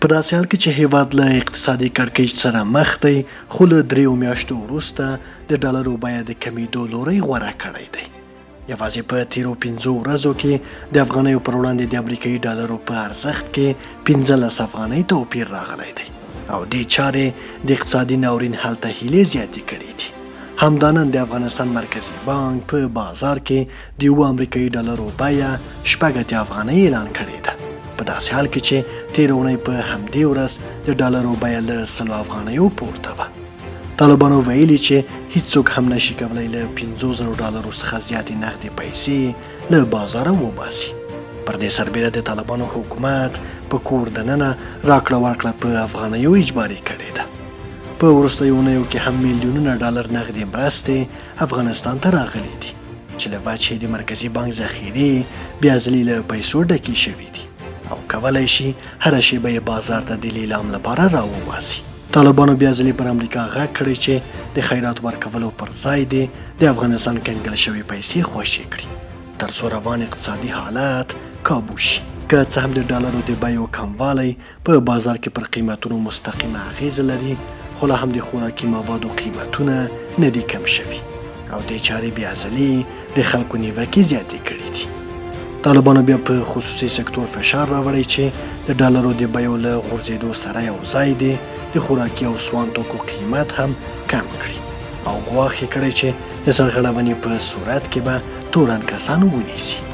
په داسې حال کې چې هېواد له اقتصادي کړکېچ سره مخ دی، خو له درېیو میاشتو وروسته د ډالرو بیه د کمېدو لوری غوره کړی دی. یوازې په تېرو پنځو ورځو کې د افغانیو پر وړاندې د امریکایي ډالرو په ارزښت کې 15 افغانۍ توپیر راغلی دی او دې چارې د اقتصادي ناورین حل ته هیلې زیاتې کړې دي. همدا نن د افغانستان مرکزي بانک په بازار کې د یو امریکایي ډالرو بیه 86 افغانۍ اعلان کړې ده، په داسې حال کې چې تېره اونۍ په همدې ورځ د ډالرو بیه له 100 افغانیو پورته وه. طالبانو ویلي چې هیڅوک هم نشي کولای له 5000 ډالرو څخه زیاتې نغدې پیسې له بازاره وباسي. پر دې سربېره د طالبانو حکومت په کور دننه راکړه ورکړه په افغانیو اجباري کړې ده. په وروستیو اونیو کې هم میلیونونه ډالر نغدې مرستې افغانستان ته راغلي دي چې له وجهې د مرکزي بانک ذخیرې بیا ځلي له پیسو ډکې شوې دي او کولای شي هره شیبه یې بازار ته د لیلام لپاره راوباسي. طالبانو بیا ځلي پر امریکا غږ کړی چې د خیرات ورکولو پر ځای دې د افغانستان کنګل شوې پیسې خوشې کړي ترڅو روان اقتصادي حالت کابو شي. که څه هم د ډالرو د بیو کموالی په بازار کې پر قیمتونو مستقیمه اغېزه لري، خو لا هم د خوراکي موادو قیمتونه نه دي کم شوي او دې چارې بیا ځلي د خلکو نیوکې زیاتې کړې دي. طالبانو بیا په خصوصي سکتور فشار راوړی چې د ډالرو د بیو له غورځېدو سره یو ځای دې د خوراکي او سوان توکو قیمت هم کم کړي او ګواښ یې کړی چې د سرغړونې په صورت کې به تورن کسان ونیسي.